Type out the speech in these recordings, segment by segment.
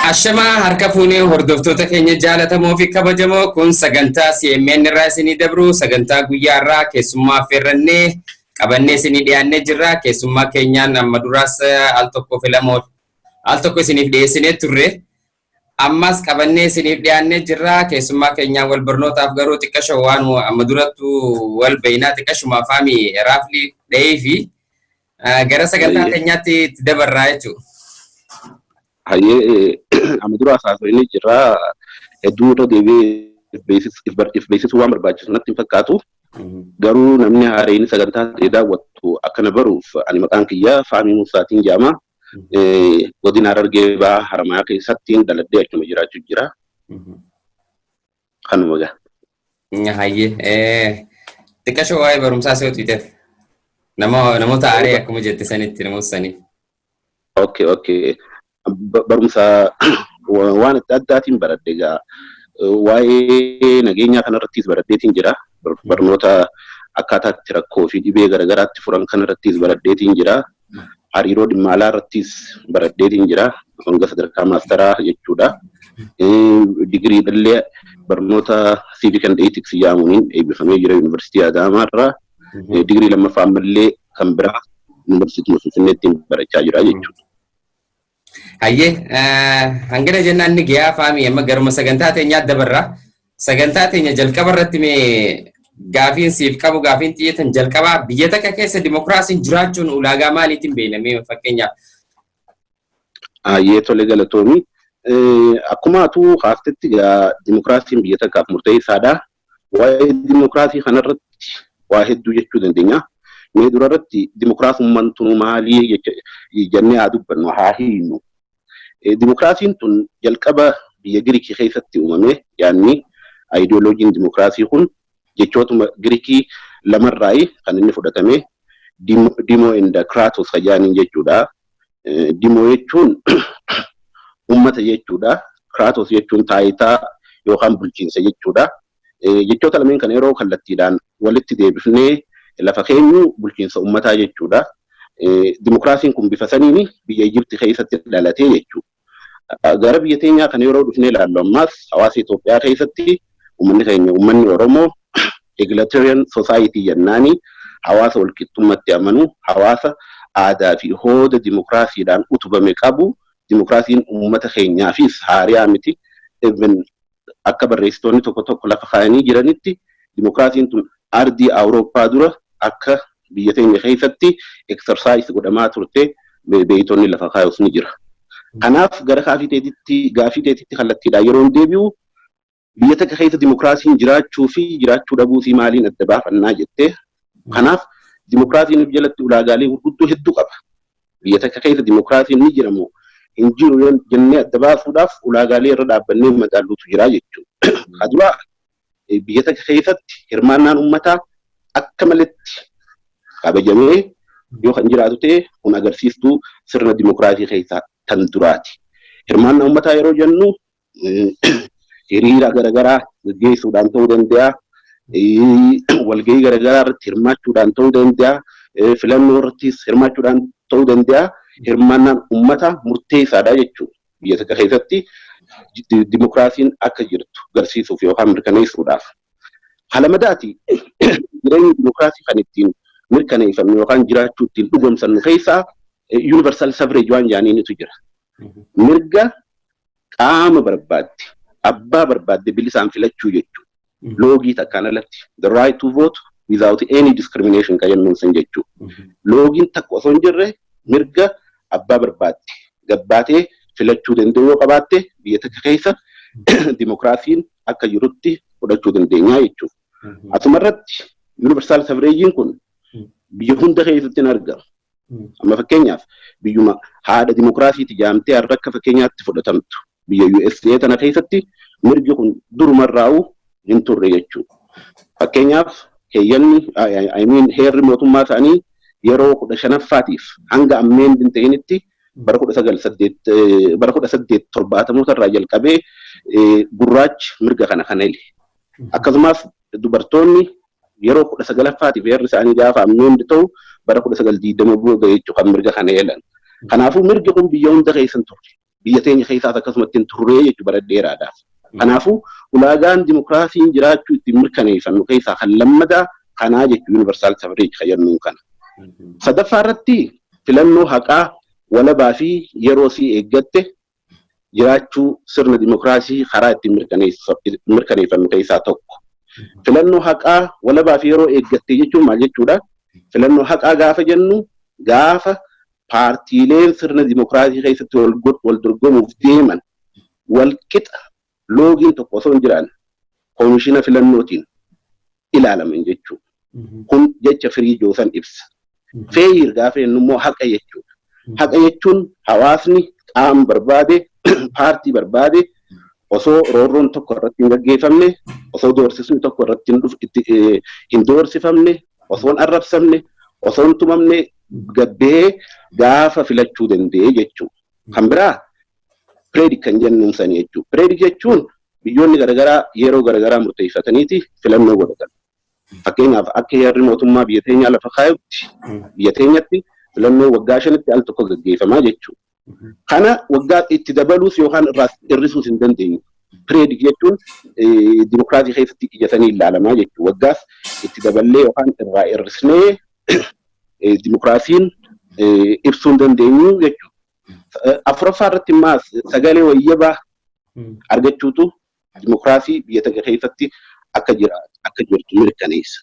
Ashamaa, harka fuunee hordoftoota keenya jaalatamoo fi kabajamoo. Kun sagantaa CMN irraa isinii dabru, sagantaa guyyaa irraa keessummaa affeerrannee qabannee isinii dhiyaannee jirra. Keessummaa keenyaan amma duraas al tokko filamoo al tokko isiniif dhiyeessinee turre. Ammas qabannee isiniif dhiyaannee jirra. Keessummaa keenyaan wal barnootaaf garuu xiqqasho waan amma durattu wal beeynaa xiqqashuma afaami raafli dhahee fi gara sagantaa keenyaatti itti dabarraa jechuudha. Hayyee, amma dura haasofnee jirra. Hedduu irra deebi'ee if beeksisuu waan barbaachisu natti hin fakkaatu. Garuu namni haareen sagantaa ta'e daawwattu akkana baruuf, ani maqaan kiyya Faamii Musaatiin jedhama. Godina Harargee Bahaa, Haramayaa keessatti dhaladhee achuma jiraachuu jira. Kanuma gaa. Hayyee, xiqqashoo waa'ee barumsaa si hojjeteef namoota haaree akkuma jette sanitti namoota saniif. Okay. Barumsa waan adda addaatiin baradhe egaa, waa'ee nageenyaa kanarrattis baradheetiin jira. Barnoota akkaataa itti rakkoo fi dhibee garaagaraatti furan kanarrattis baradheetiin jira. Hariiroo dhimma alaa irrattis baradheetiin jira. Hanga sadarkaa maastaraa jechuudha. Digirii illee barnoota Civic and Ethics jedhamuun eebbifamee jira Yuunivarsiitii Adaamaa irraa. Digirii lammaffaa ammallee kan biraa Yuunivarsiitii Finfinneetti barachaa jira jechuudha. Hayyee, hangana jennaan ni gahaa, Faamii. Amma garuma sagantaa teenyaa dabarra. Sagantaa teenya jalqaba irratti mee gaafiin siif qabu, gaafiin xiyyeetan jalqabaa, biyya takka keessa dimokiraasiin jiraachuun ulaagaa maaliitiin beeynamee fakkeenyaaf? Hayyee, tole, galatoomi. Akkuma atuu kaaftetti egaa dimokiraasiin biyya takkaaf murteessaadha. Waa'ee dimokiraasii kanarratti waa hedduu jechuu dandeenya. Mee dura irratti dimokiraasummaan tun maalii jennee haa dubbannu, haa hiinu. Dimokiraasiin tun jalqaba biyya Giriikii keessatti uumame. Yaanni aayidiyooloojiin dimokiraasii kun jechootuma Giriikii lamarraayi kan inni fudhatame, demo and kratos kan jechuudha. Demo jechuun ummata jechuudha. Kratos jechuun taayitaa yookaan bulchiinsa jechuudha. Jechoota lameen kana yeroo kallattiidhaan walitti deebifnee lafa keenyu bulchiinsa ummataa jechuudha. Dimokiraasiin kun bifa saniin biyya Ijipti keessatti dhalatee jechuudha. Gara biyya teenyaa kana yeroo dhufnee ilaallu, ammaas hawaasa Itoophiyaa keessatti uummanni keenya, uummanni Oromoo, egalitarian society jennaani, hawaasa walqixxummatti amanu, hawaasa aadaa fi hooda dimokiraasiidhaan utubame qabu. Dimokiraasiin uummata keenyaafis haariyaa miti. Even akka barreessitoonni tokko tokko lafa kaa'anii jiranitti, dimokiraasiin tun ardii Awurooppaa dura akka biyya teenya keessatti exercise godhamaa turte beeytonni lafa kaayus ni jira. Kanaaf gara gaafii teetitti kallattiidhaan yeroo hin deebi'u, biyya takka keessa dimokiraasiin jiraachuu fi jiraachuu dhabuusii maaliin adda baafannaa jettee. Kanaaf dimokiraasiin jalatti ulaagaalee gurguddoo hedduu qaba. Biyya takka keessa dimokiraasiin ni jira moo hin jiru jennee adda baasuudhaaf ulaagaalee irra dhaabbannee madaalluutu jira jechuudha. Kaduraa, biyya takka keessatti hirmaannaan uummataa akka maletti kabajamee yoo kan jiraatu ta'e, kun agarsiistuu sirna dimokiraasii keessaa kan duraati. Hirmaannaa uummataa yeroo jennu hiriira garaagaraa gaggeessuudhaan ta'uu danda'a. Walgahii garaagaraa irratti hirmaachuudhaan ta'uu danda'a. Filannoo irrattis hirmaachuudhaan ta'uu danda'a. Hirmaannaan uummataa murteessaadha jechuudha. Biyya takka keessatti dimokiraasiin akka jirtu agarsiisuuf yookaan mirkaneessuudhaaf. Halamadaati, jireenyi dimokiraasii kan ittiin mirkaneeffannu yookaan jiraachuu ittiin dhugoomsannu keessaa universal suffrage waan jedhaniinitu jira. Mirga qaama barbaadde, abbaa barbaadde bilisaan filachuu jechuudha. Loogii takkaan alatti, the right to vote without any discrimination kan jennuun sun jechuudha. Loogiin takka osoo hin jirre mirga abbaa barbaadde gabbaatee filachuu danda'u yoo qabaatte, biyya takka keessa dimokiraasiin akka jirutti fudhachuu dandeenya jechuudha. Asumarratti universal suffrage'n kun biyya hunda keessatti hin argamu. Amma fakkeenyaaf biyyuma haadha dimokiraasiiti jaamtee har'a akka fakkeenyaatti fudhatamtu, biyya USA tana keessatti mirgi kun durumarraa'uu hin turre jechuudha. Fakkeenyaaf heeyyanni, I mean, heerri mootummaa isaanii yeroo 15ffaatiif hanga ammeen hin ta'initti bara 198, bara 1870moota irraa jalqabee gurraachi mirga kana kana ile. Akkasumas dubartoonni yeroo 19ffaatiif heerri isaanii gaafa ammeen ta'u bara 1920 booda jechuu kan mirga kana eelan. Kanaafuu mirgi kun biyya hunda keessa hin turre. Biyya teenya keessaas akkasumatti hin turree jechuudha bara dheeraadhaaf. Kanaafuu ulaagaan dimokiraasiin jiraachuu ittiin mirkaneeffannu keessaa kan lammataa kanaa jechuudha, universal suffrage kan jennuun kana. Sadaffaa irratti filannoo haqaa, walabaa fi yeroo sii eeggatte jiraachuu sirna dimokiraasii karaa ittiin mirkaneeffannu keessaa tokko. Filannoo haqaa, walabaa fi yeroo eeggatte jechuun maal jechuudha? Filannoo haqaa gaafa jennu, gaafa paartiileen sirna dimokiraasii keessatti wal dorgomuuf deeman wal qixa, loogiin tokko osoo hin jiraanne, koomishina filannootiin ilaalaman jechuudha. Kun jecha free joosan ibsa. Fair gaafa jennu immoo haqa jechuudha. Haqa jechuun hawaasni qaama barbaade, paartii barbaade osoo roorroon tokko irratti hin gaggeeffamne, osoo doorsisni tokko irratti hin doorsifamne, osoo hin arrabsamne, osoo hin tumamne gabbee gaafa filachuu danda'e jechuudha. Kan biraa periodic kan jennuun sanii jechuudha. Periodic jechuun biyyoonni garaagaraa yeroo garaagaraa murteeffataniiti filannoo godhatan. Fakkeenyaaf, akka heerri mootummaa biyya teenyaa lafa kaayutti, biyya teenyatti filannoo waggaa 5tti al tokko gaggeeffamaa jechuudha. Kana waggaa itti dabaluus yookaan irraa hir'isuus hin dandeenyu. Periodic jechuun dimokiraasii keessatti ijatanii ilaalamaa jechuudha. Waggaas itti daballee yookaan irraa hir'isnee dimokiraasiin ibsuu hin dandeenyu jechuudha. Afuraffaa irratti immaas sagalee wayyabaa argachuutu dimokiraasii biyya takka keessatti akka jirtu mirkaneessa.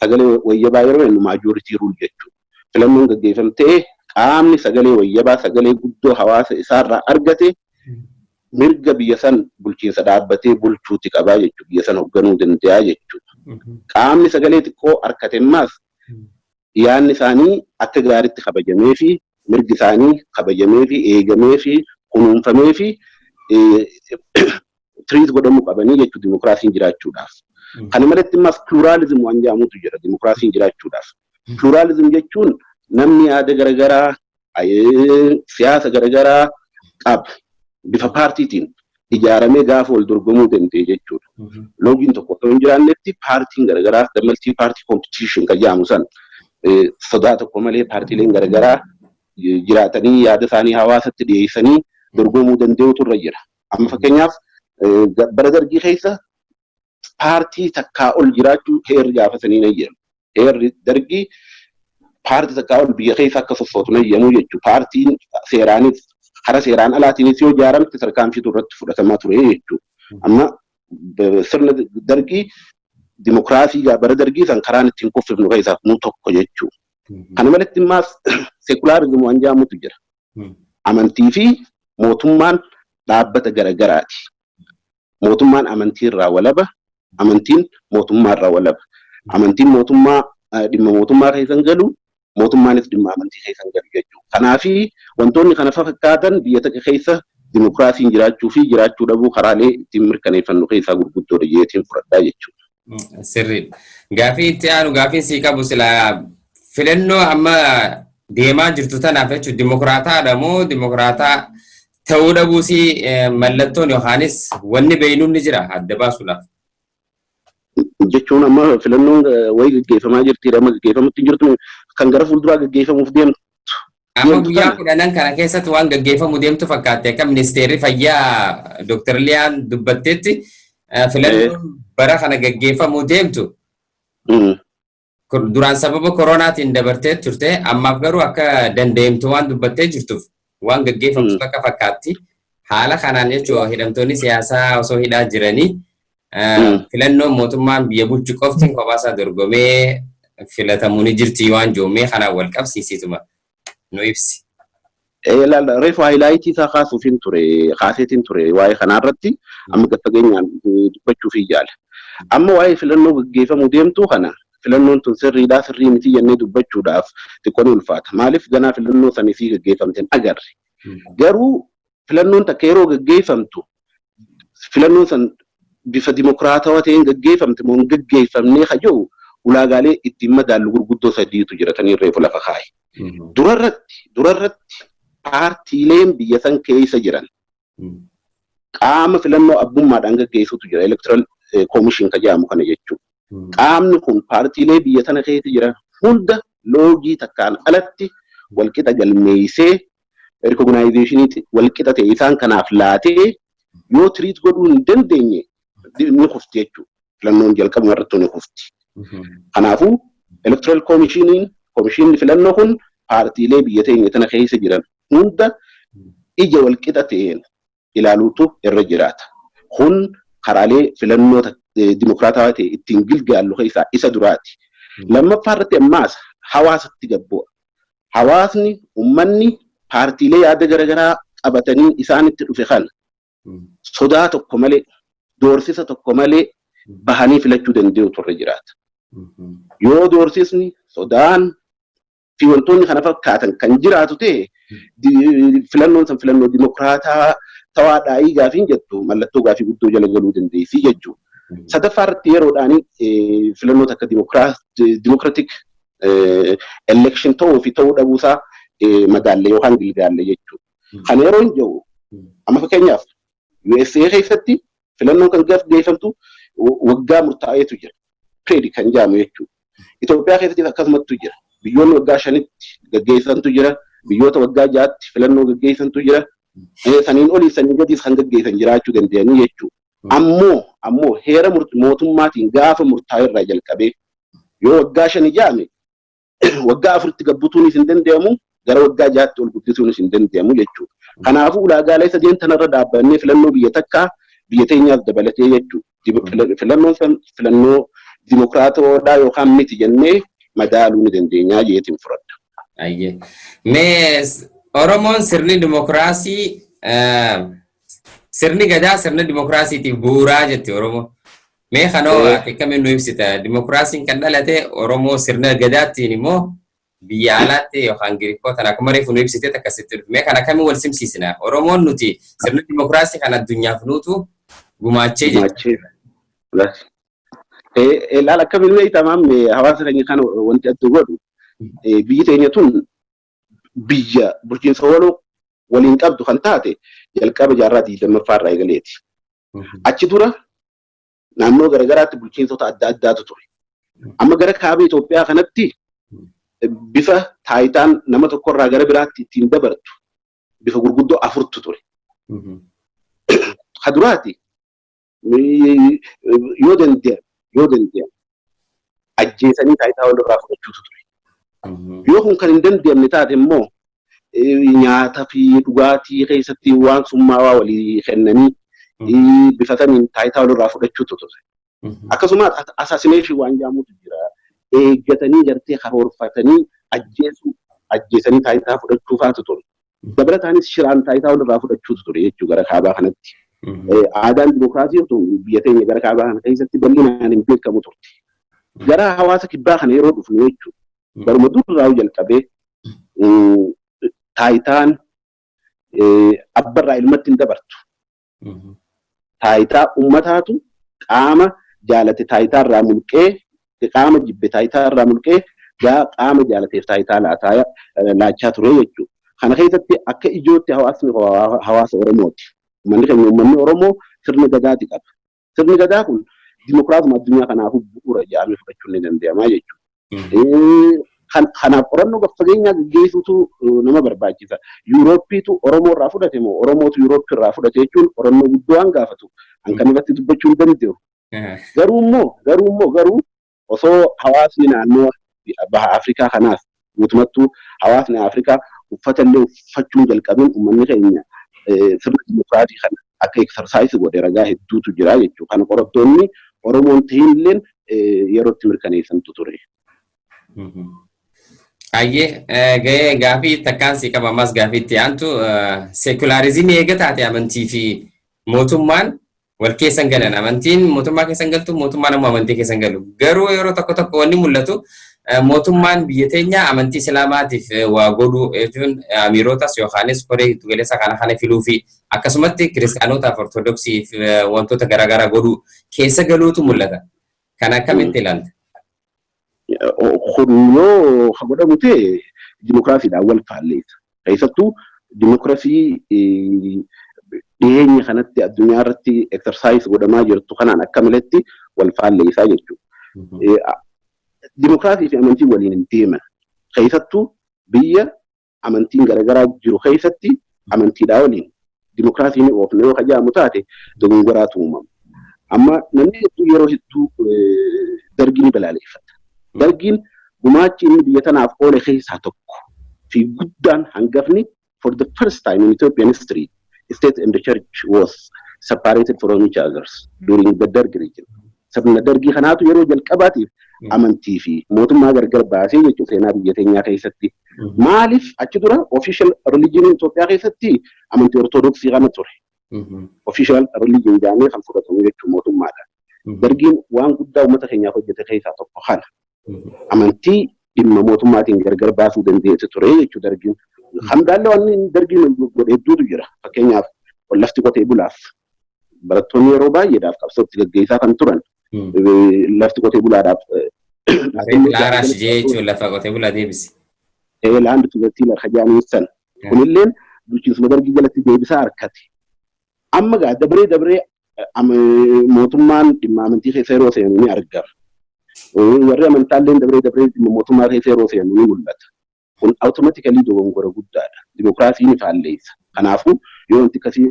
Sagalee wayyabaa yeroo jennu majority rule jechuudha. Filannoon gaggeeffamtee qaamni sagalee wayyabaa, sagalee guddoo hawaasa isaarraa argate mirga biyya san bulchiinsa dhaabbatee bulchuuti qabaa jechuudha. Biyya san hoogganuu danda'a jechuudha. Qaamni sagalee xiqqoo argate immaas yaadni isaanii akka gaariitti kabajamee fi mirgi isaanii kabajamee fi eegamee fi kunuunfamee fi treat godhamuu qabanii jechuudha dimokiraasiin jiraachuudhaaf. Kana malatti immaas pluralism waan jedhamutu jira dimokiraasiin jiraachuudhaaf. Pluralism jechuun namni yaada garaagaraa, siyaasa garaagaraa qaba. Bifa paartiitiin ijaaramee gaafa wal dorgomuu danda'e jechuudha. Loogiin tokko osoo hin jiraannetti paartiin garaagaraa, multi party competition kan jedhamu san, sodaa tokko malee paartiileen garaagaraa jiraatanii yaada isaanii hawaasatti dhiyeessanii dorgomuu danda'utu irra jira. Amma fakkeenyaaf, bara Dargii keessa paartii takkaa ol jiraachuu heerri gaafatanii ni jedhamu. Heerri Dargii paartii takkaa ol biyya keessa akka sossootu ni eeyyamu jechuudha. Paartiin seeraanis karaa seeraan alaatiinis yoo ijaaramte tarkaanfiitu irratti fudhatamaa ture jechuudha. Amma sirna Dargii, dimokiraasii bara Dargii san karaan ittiin kuffifnu keessaa nu tokko jechuudha. Kana malatti immaas secularism waan jedhamutu jira. Amantii fi mootummaan dhaabbata garagaraati. Mootummaan amantii irraa walaba, amantiin mootummaa irraa walaba. Amantiin mootummaa dhimma mootummaa keessa hin galu, mootummaanis dhimma amantii keessa hin galu jechuudha. Kanaafi wantoonni kana fakkaatan biyya takka keessa dimokiraasiin jiraachuu fi jiraachuu dhabuu karaalee ittiin mirkaneeffannu keessaa gurguddoodha jeetiin fudhadhaa jechuudha. Sirriidha. Gaafii itti aanu, gaafii sii qabu, silaa filannoo amma deemaa jirtu tanaaf jechuun dimokiraataadha moo dimokiraataa ta'uu dhabuusii mallattoon yookaanis wanni beeynuun ni jira adda baasuudhaaf? Jechuun amma filannoon wayii gaggeeffamaa jirti, amma gaggeeffamutti jirtu, kan gara fuulduraa gaggeeffamuuf deemtu. Amma guyyaa 10n kana keessatti waan gaggeeffamu deemtu fakkaate. Akka ministeerri fayyaa Dr. Liyaan dubbattetti, filannoon bara kana gaggeeffamuu deemtu duraan sababa koronaatiin dabartee turte, ammaaf garuu akka danda'amtu waan dubbattee jirtuuf waan gaggeeffamtu akka fakkaatti. Haala kanaan jechuun hidhamtoonni siyaasaa osoo hidhaa jiranii, filannoon mootummaan biyya bulchu qofti kophaasaa dorgomee filatamuu ni jirti waan joommee kanaan wal qabsiisituma nu ibsi. Reefu highlight isaa kaasuufin ture, kaaseetiin ture. Waa'ee kanarratti amma gad fageenyaan dubbachuuf yaala. Amma waa'ee filannoo gaggeeffamuu deemtuu kana, filannoon tun sirriidhaa sirrii miti jennee dubbachuudhaaf xiqqoo ni ulfaata. Maaliif? Ganaa filannoo sanii fi gaggeeffamte hin agarre. Garuu filannoon takka yeroo gaggeeffamtu, filannoon san bifa dimokiraatawaa ta'een gaggeeffamte moo hin gaggeeffamnee ka jiru ulaagaalee ittiin madaallu gurguddoo sadiitu jira tanii reefu lafa kaa'e. Durarratti paartiileen biyya san keessa jiran qaama filannoo abbummaadhaan gaggeessutu jira, electoral commission ka jedhamu kana jechuudha. Qaamni kun paartiilee biyya tana keessa jiran hunda loogii takkaan alatti walqixa galmeessee recognition walqixa ta'e isaan kanaaf laatee yoo treat godhuu hin dandeenye ni kufti jechuudha. Filannoon jalqabuma irratti ni kufti. Kanaafuu electoral commissioniin filannoo kun paartiilee biyya teenya tana keessa jiran hunda ija walqixa ta'een ilaaluutu irra jiraata. Kun karaalee filannoo dimokiraatawaa ta'e ittiin gilgaallu keessaa isa duraati. Lammaffaa irratti ammaas hawaasatti gabbu'a. Hawaasni, uummanni paartiilee yaada garaagaraa qabatanii isaanitti dhufe kana sodaa tokko malee, doorsisa tokko malee bahanii filachuu danda'u turre jiraata. Yoo doorsisni, sodaan fi wantoonni kana fakkaatan kan jiraatu ta'e, filannoon san filannoo dimokiraataa tawaadhaayii gaafiin jettu mallattoo gaafii guddoo jala galuu dandeessi jechuudha. Sadaffaa irratti yeroodhaan filannoo takka democratic election ta'uu fi ta'uu dhabuusaa madaalle yookaan gilgaalle jechuudha. Kana yeroo hin jiru, amma fakkeenyaaf USA keessatti filannoon kan gaggeeffamtu waggaa murtaa'eetu jira. Period kan jedhamu jechuudha. Itoophiyaa keessattis akkasumattu jira. Biyyoonni waggaa 5tti gaggeessantu jira. Biyyoota waggaa 6tti filannoo gaggeessantu jira. Saniin olii sanii gadiis kan gaggeessan jiraachuu danda'anii jechuudha. Ammoo heera mootummaatiin gaafa murtaa'e irraa jalqabee yoo waggaa 5 ijaame, waggaa 4tti gabbutuunis hin danda'amu, gara waggaa 6tti ol guddisuunis hin danda'amu jechuudha. Kanaafuu ulaagaalee sadeen tanarra dhaabbannee filannoo biyya takkaa, biyya teenyaas dabalatee jechuudha. Filannoon san filannoo dimokiraatawaadhaa yookaan miti jennee madaaluu ni dandeenya jeetiin fudhadha. Ayyee. Mee Oromoon sirni dimokiraasii, sirni gadaa sirna dimokiraasiitiif bu'uuraa jetti Oromoo. Mee kanoo ati akkamiin nu ibsita? Dimokiraasiin kan dhalate Oromoo sirna gadaattiin immoo biyya alaatti yookaan Giriikootaan akkuma reefu nu ibsite akkasitti dhufe. Mee kana akkamiin wal simsiisna? Oromoon nuti sirna dimokiraasii kan addunyaaf nuutu gumaachee jechuudha. Gumaachee. Ilaala, akkamiin beektamaa, hawaasa keenya kana wanti adda godhu, biyyi teenya tun biyya bulchiinsa waloo waliin qabdu kan taate jalqaba jaarraa 20ffaa irraa eegaleeti. Achi dura naannoo garaagaraatti bulchiinsota adda addaatu ture. Amma gara kaaba Itoophiyaa kanatti bifa taayitaan nama tokkorraa gara biraatti ittiin dabartu bifa gurguddoo afurtu ture. Kaduraati yoo danda'ame ajjeesanii taayitaa walirraa fudhachuutu ture. Yoo kun kan hin danda'amne taate immoo nyaata fi dhugaatii keessatti waan summaawaa walii kennanii bifa saniin taayitaa walirraa fudhachuutu ture. Akkasumas assassination waan jedhamutu jira. Eeggatanii gartee karoorfatanii ajjeesuu, ajjeesanii taayitaa fudhachuufaatu ture. Dabalataanis shiraan taayitaa walirraa fudhachuutu ture jechuu gara kaabaa kanatti. Aadaan dimokiraasii tun biyya teenya gara kaabaa kana keessatti bal'inaan hin beekamu turte. Gara hawaasa kibbaa kana yeroo dhufnu jechuudha. Baruma durraa jalqabee taayitaan abbarraa ilmatti hin dabartu. Taayitaa ummataatu qaama jaalate taayitaa irraa mulqee, qaama jibbe taayitaa irraa mulqee, qaama jaalateef taayitaa laachaa ture jechuudha. Kana keessatti akka ijootti hawaasni hawaasa Oromooti. Uummanni keenya, uummanni Oromoo sirna gadaati qaba. Sirni gadaa kun dimokiraatuma addunyaa kanaafuu bu'uura jedhamee fudhachuun ni danda'ama jechuudha. Kanaaf qorannoo gad fageenyaa gaggeessuutu nama barbaachisa. Yuurooppiitu Oromoo irraa fudhate moo Oromootu Yuurooppii irraa fudhate jechuun qorannoo guddoo waan gaafatu. An kan irratti dubbachuu hin danda'u. Garuu immoo osoo hawaasni naannoo baha Afrikaa kanaas, guutumattuu hawaasni Afrikaa uffata illee uffachuun jalqabeen, uummanni keenya sirna dimokiraasii kana akka exercise godhe ragaa hedduutu jira jechuudha. Kana qorattoonni Oromoon tahin illeen yeroo itti mirkaneessantu ture. Ayyee, gahee gaafii takkaan si qaba. Ammas gaafii itti aantu, seekulaariizimii eega taate amantii fi mootummaan wal keessan galan, amantiin mootummaa keessan galtu, mootummaan ammoo amantii keessan galu. Garuu yeroo tokko tokko wanni mul'atu, mootummaan biyya teenya amantii islaamaatiif waa godhuu jechuun amiirotas yookaanis koree giddu galeessa kana kana filuu fi akkasumatti kiristaanotaaf ortodoksiif wantoota garaagaraa godhuu keessa galuutu mul'ata. Kana akkamitti ilaalta? Kun yoo godhamu ta'e dimokiraasiidhaan wal faalleessa. Keessattuu dimokiraasii dhiyeenya kanatti addunyaa irratti exercise godhamaa jirtu kanaan akka malatti wal faalleessaa jechuudha. Dimokiraasii fi amantii waliin hin deeman. Keessattuu biyya amantiin garaagaraa jiru keessatti amantiidhaa waliin dimokiraasii ni oofne yoo kajaamu taate dogongoraatu uumama. Amma namni hedduu yeroo hedduu Dargii ni balaaleffata. Dargiin gumaachi inni biyya tanaaf oole keessaa tokko fi guddaan hangafni, for the first time in Ethiopian history, state and the church was separated from each others during the Derg regime. Sirna Dargii kanaatu yeroo jalqabaatiif amantii fi mootummaa gargar baasee jechuudha seenaa biyya teenyaa keessatti. Maaliif achi dura official religion Itoophiyaa keessatti amantii Ortodoksii kana ture. Official religion jedhamee kan fudhatamu jechuudha mootummaadha. Dargiin waan guddaa uummata keenyaaf hojjete keessaa tokko kana. Amantii dhimma mootummaatiin gargar baasuu dandeesse ture jechuudha Dargiin. Hamdaallee waan Dargiin godhe hedduutu jira. Fakkeenyaaf, lafti qotee bulaaf barattoonni yeroo baay'eedhaaf qabsootti gaggeessaa kan turan. Lafti qotee bulaadhaaf. Laaraash jechuun lafa qotee bulaa deebisi. Land to the tiller hajaaniin san. Kunilleen bulchiinsuma Dargii jalatti deebisaa harkate. Amma gaa dabree dabree mootummaan dhimma amantii keessa yeroo seenu ni argama. Warri amantaallee dabree dabree dhimma mootummaa keessa yeroo seenu ni mul'ata. Kun automatically dogongora guddaadha. Dimokiraasii ni faalleessa. Kanaafuu yoo wanti akkasii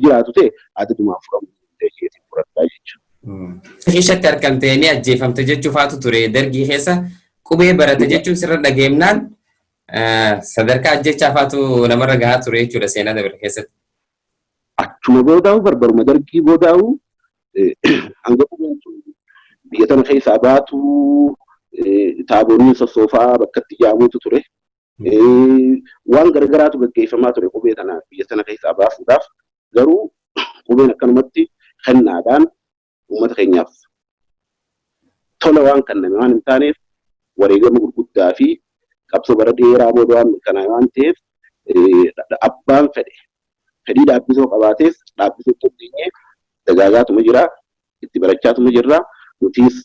jiraatu ta'e adadumaan furamuu dandeessi fudhadhaa jechuudha. Keessatti argamtee ni ajjeefamte jechuufaatu ture Dargii keessa. Qubee barate jechuun sirra dhageemnaan sadarkaa ajjechaafaatu namarra gahaa ture jechuudha seenaa dabre keessatti. Achuma boodaa'u, barbaruma Dargii boodaa'u, hanga qubeen sun biyya tana keessaa baatu taaboonni sossoofaa bakka itti jaamuutu ture. Waan garagaraatu gaggeeffamaa ture qubee tana biyya sana keessaa baasuudhaaf. Garuu qubeen akkanumatti kennaadhaan uummata keenyaaf tola waan kenname waan hin taaneef, wareegama gurguddaa fi qabsoo bara dheeraa booda waan mirkanaa'e waan ta'eef, abbaan fedhe fedhii dhaabbisoo qabaatees dhaabbisuu dandeenyee dagaagaatuma jira, itti barachaatuma jirra. Nutis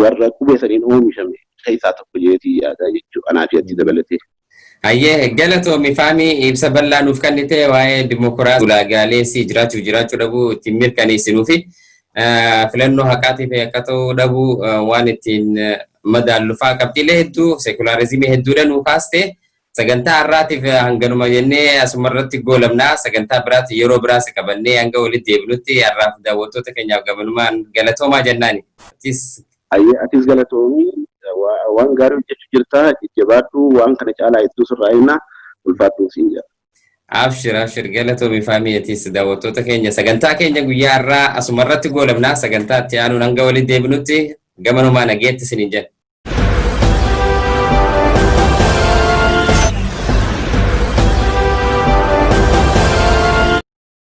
warra qubee saniin oomishame keessaa tokko jeetii yaadaa jechuudha, anaa fi ati dabalatee. Hayyee, galatoomi Faamii, ibsa bal'aa nuuf kennite waa'ee dimokiraasii ulaagaalee si jiraachuu jiraachuu dhabuu ittiin mirkaneessinuu fi filannoo haqaatiif akka ta'uu dhabuu waan ittiin madaallufaa qabxiilee hedduu sekulaarizimii hedduudha nuu kaaste. Sagantaa har'aatiif hanganuma jennee asumarratti goolabnaa. Sagantaa biraatti yeroo biraas qabannee hanga walitti deebinutti har'aaf daawwattoota keenyaaf gamanumaan galatoomaa jennaani. Atis galatoomii, waan gaarii hojjechuu jirta, jajjabaadhu, waan kana caalaa hedduu sirraa eegna, ulfaadhuu siin jedha. Abshir, abshir, galatoomii Faamii. Atis daawwattoota keenya, sagantaa keenya guyyaa har'aa asumarratti goolabnaa. Sagantaa itti aanuun hanga walitti deebinutti gamanumaa nageetti isiniin jenna.